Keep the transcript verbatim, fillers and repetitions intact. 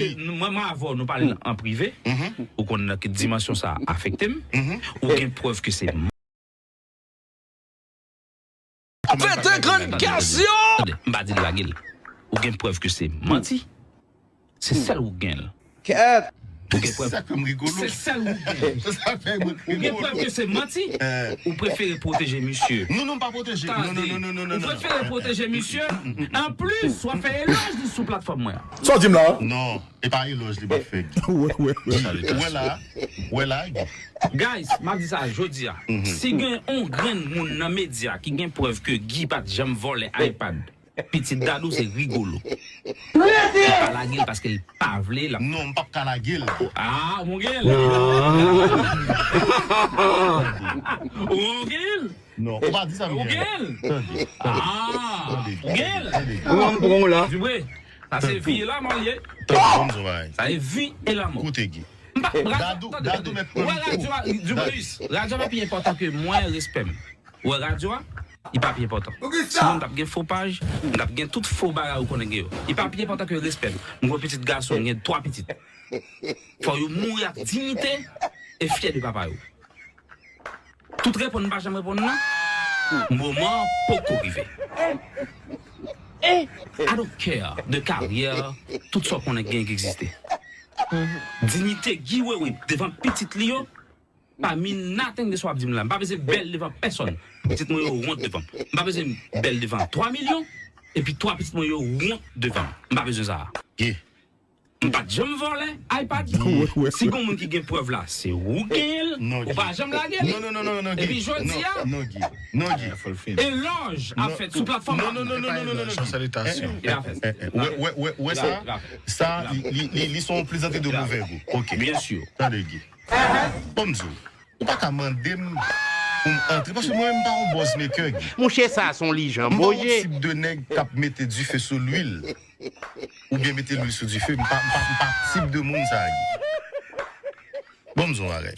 Mwen, mwen avè w, nou pale an prive. Ou konn nan ki dimansyon sa afekte m. Ou gen prèv ke se manti. Tande, m pa di l lage l. Ou gen prèv ke se manti. Se sèl ou gen l. Ou gen prèv. Se sèl ou gen. Ou gen prèv ke se manti. Ou prefere pwoteje misye. Non, non, m pa pwoteje. Tande, ou prefere pwoteje misye. Anplis, w ap fè elòj li sou platfòm mwen. Sa w di m la? Non, e pa elòj li pa fè. Wè, wè, wè. Wè la, wè la. Guys, m ap di sa jodi a. Si gen yon grenn moun nan medya ki gen prèv ke Guy pa t janm vòlè iPad, pitit Dadou se Rigolo. Li pa lage l paske l pa vle, l ap... Non, m p ap ka lage l. Ah, ou gen l. Ou gen l. Non, ou pa di sa m gen l. Ou gen l. Tande. Ah, ou gen l. Tande. Ou an pran w la. Dubray, sa se vi la, man, ye. Tande, ban m di w bagay. Sa se vi e lanmò. Koute, Guy. M pa, Dadou, Dadou mèt pran mikwo. Wè radyo a, Dubray, radyo a pa pi enpòtan ke mwen, respè m. Ou wè radyo a, li pa pi enpòtan. Sinon, m t ap gen fo paj, m t ap gen tout fo bagay ou konnen gen yo. Li pa pi enpòtan ke respè m. M gen yon pitit gason, m gen twa pitit. Fò yo mouri ak diyite e fyè de papa yo. Tout reponn m pa janm reponn nan, moman an poko rive. I don't care de karyè, tout sa w konnen gen ki egziste. Diyite Guy Wewe devan pitit li yo, pa mean nothing de sa w ap di m la. M pa bezwen bèl devan pèsonn. Pitit mwen yo wont devan m. M pa bezwen bèl devan twa milyon, epi twa pitit mwen yo wont devan m. M pa bezwen sa a. Guy. M pa t janm vòlè iPad. Si gen moun ki gen prèv la, se ou ki genyen l. Ou pa janm lage l. Non, non, non, non, non, Guy. Epi jodi a, non, Guy. Non, Guy. Elòj ap fèt sou platfòm la. Non, non, non, non, non, non, non, non. Salitasion. Wè, wè, wè, wè sa. Sa, li, li, li, li se yon plezantri de move gou. Ok. Byen si. Tande, Guy. Bon, m di w, ou pa ka mande m pou m antre, paske mwen menm m pa yon buzz maker, Guy. Mouche, sa se yon lijan boje. M pa yon tip de nèg k ap mete dife sou lwil oubyen mete lwil sou dife. M pa, m pa, m pa tip de moun sa, Guy. Bon, m di w yon bagay.